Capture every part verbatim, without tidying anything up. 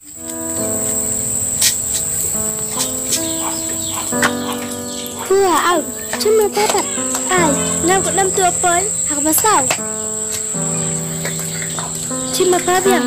Hua au, chim ma papa. Ai, ngam ko nam tu apoi, hak basau. Chim ma pa biang.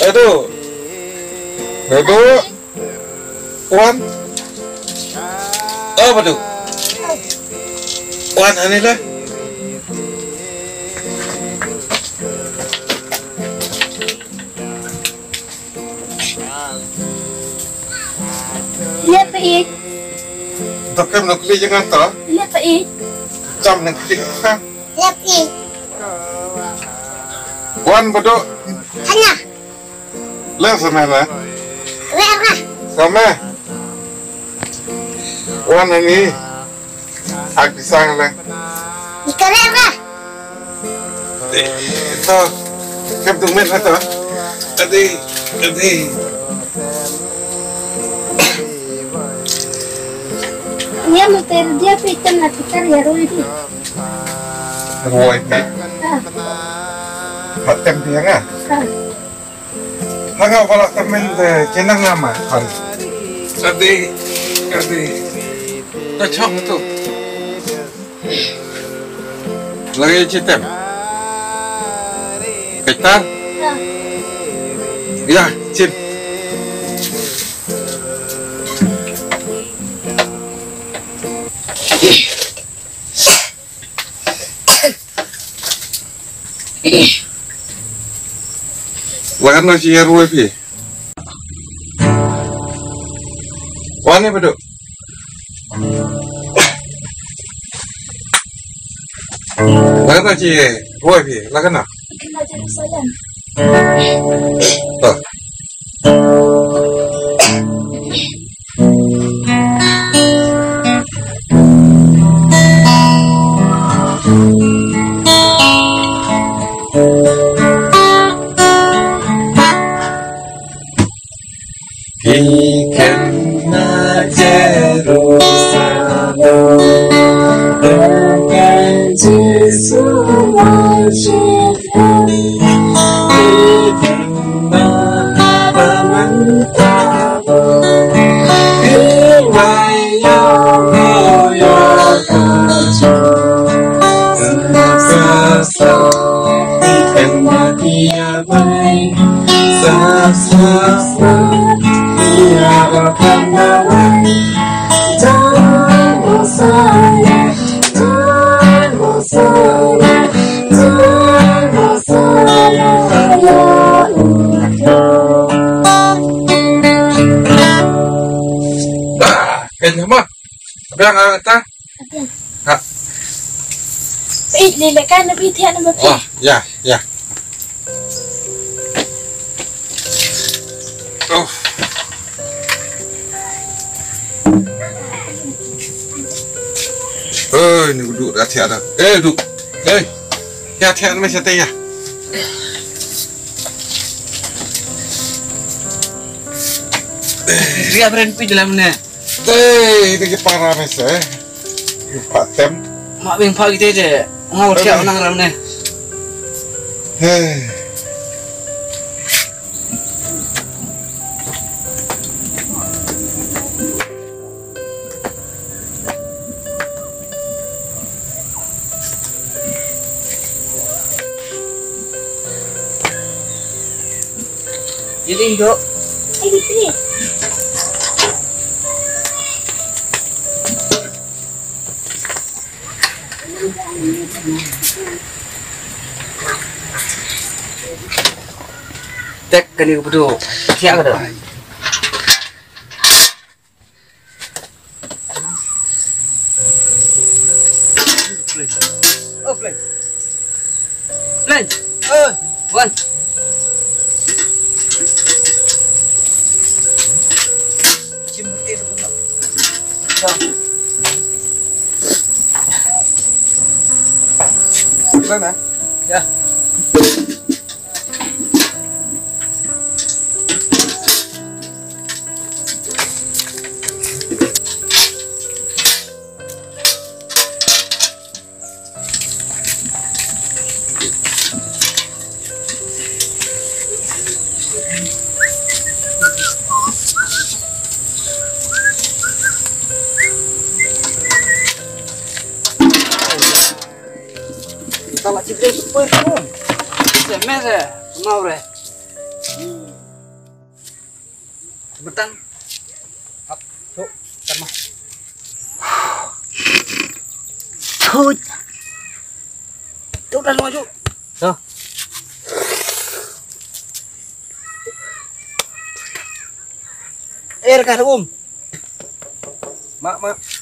Aduh. Aduh. Wan. Oh, Badu. Wan, ani lah. Lihat, Pak Id. Dokem nak klik jangan tu. Lihat, Pak Id. Jam nak klik. Ha. Lihat, Pak Id. Wan, Badu. Hanya. Leh sameh leh. Leh lah. Sameh. Wan ani. Ak di sang leh. Ika leh lah. Ito. Kem tu met lah to. Adi, adi. Nia mo ter dia pitan la pitar ya roi di. Roi di. Ah. Patem dia nga. Ah. Hanga wala temen de jenang nama kan. Kadi, kadi. Ta chong tu. Lagi chitem. Kaitar. Ya, chip. Lakan na chi ruwe phi. Wani bedo. Lakan na chi ruwe phi. Lakan na. Lakan na chi ruwe phi. Ki khen na Jerusalem, Jisu ma shi khen. Ki khen na ba mynta ba, ki wai ïa mo ïa ka jong. Sa sa sa, ki khen na ki ïa Kanya mah. Biang ah ta. Ha. Ih, lele kan nabi thiak nabi. Oh, ya, ya. Oh. Oi, ni duk dah thiak dah. Eh, duk. Eh. Ya thiak me sa te ya. Ria bren pi dalam ne. Dei, dei ki para mesa, eh. Ki patem. Mak bing pagi te je. Ngau thiak nang ram ne. Hei. Jadi, Dok. Eh, di sini. Tek kani ka pdu. Siap ka tu? Oh, play. Play. Oh, one. Bye, man. Yeah. Kita lah cipta super pun. Semese, mau re. Betan. Hap, tu, kan mah. Tut. Tu dah maju. Tu. Eh, rekas um. Mak, mak.